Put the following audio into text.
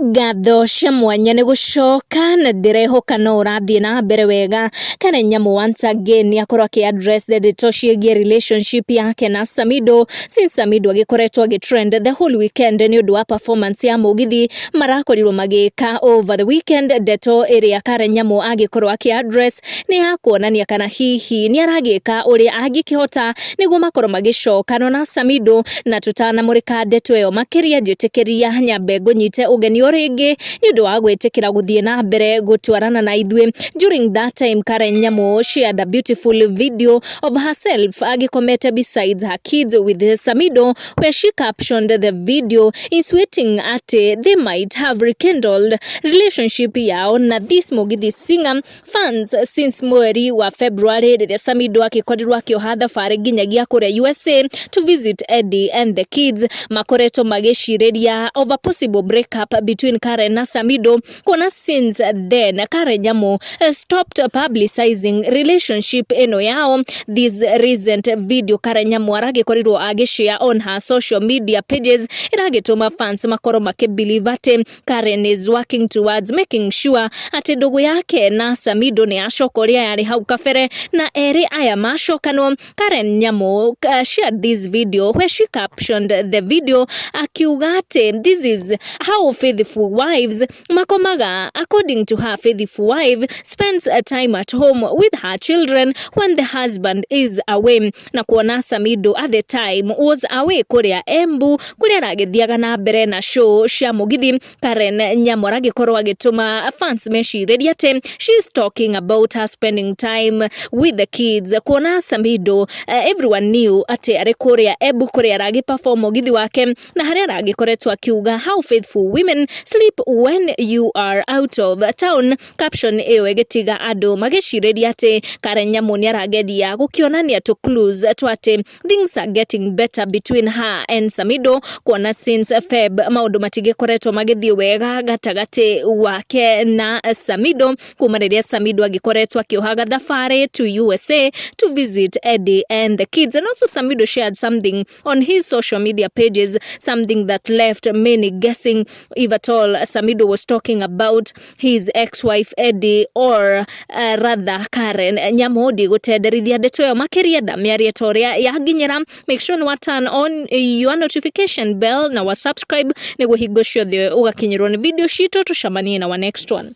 Ngatho cia mwanya nĩ gũcoka na ndĩrehoka no ũrathiĩ na mbere wega. Karen Nyamu once again nĩ akorwo akĩ address ndeto ciĩgiĩ relationship yake na Samido, since Samido agĩkoretwo agĩ trend the whole weekend nĩ ũndũ wa performance ya mũgithi marakorirwo magĩka over the weekend. Ndeto ĩrĩa Karen Nyamu agĩkorwo akĩ address nĩ ya kuonania kana hihi nĩ aragĩka ũrĩa angĩkĩhota nĩguo makorwo magĩcokana na Samido. Na tũtanamũrĩka ndeto ĩyo makĩria, njĩtĩkĩria nyambe ngũnyite ũgeni o rĩngĩ nĩ ũndũ wa gwĩtĩkĩra gũthiĩ na mbere gũtwarana na ithuĩ. During that time, Karen Nyamu shared a beautiful video of herself agĩkomete besides her kids with Samido, where she captioned the video insinuating atĩ they might have rekindled relationship yao na this Mugithi singer fans. Since mweri wa February, rĩrĩa Samido akĩkorirwo akĩoha thabarĩ nginyagia kũrĩa USA to visit Eddie and the kids, makoretwo magĩcirĩria of a possible breakup between Karen na Samido, kuona since then Karen Nyamu stopped publicizing relationship ĩno yao. This recent video Karen Nyamu aragĩkorirwo agĩshare on her social media pages ĩragĩtũma fans makorwo makĩbelieve atĩ Karen is working towards making sure atĩ ndũgũ yake na Samido nĩ yacoka ũrĩa yarĩ hau kabere na erĩ aya macokanwo. Karen Nyamu shared this video where she captioned the video akiuga atĩ this is how faithful wives makomaga. According to her, faithful wife spends a time at home with her children when the husband is away, na kuona Samido at the time was away kũrĩa Embu, kũrĩa aragĩthiaga na mbere na show cia mũgithi, Karen Nyamu aragĩkorwo agĩtũma fans mecirĩrie atĩ she's talking about her spending time with the kids, kuona Samido, everyone knew atĩ arĩ kũrĩa Embu, kũrĩa aragĩ perform mũgithi wake na harĩa aragĩkoretwo akiuga how faithful women sleep when you are out of town. Caption ĩyo ĩgĩtiga andũ magĩcirĩria atĩ Karen Nyamu nĩ arageria gũkĩonania tũ clues twa atĩ things are getting better between her and Samido, kuona since Feb maũndũ matigĩkoretwo magĩthiĩ wega gatagatĩ wake na Samido, kuma rĩrĩa Samido agĩkoretwo akĩohaga thabarĩ to USA to visit Eddie and the kids. And also Samido shared something on his social media pages, something that left many guessing if at all Samido was talking about his ex-wife Eddie or rather Karen Nyamu. Ndigũtenderithia ndeto ĩyo makĩria, ndamĩarie ta ũrĩa yanginyĩra. Make sure nĩ wa turn on your notification bell na wa subscribe nĩguo hingo ciothe ũgakinyĩrwo nĩ video citũ. Tũcemanie na wa next one.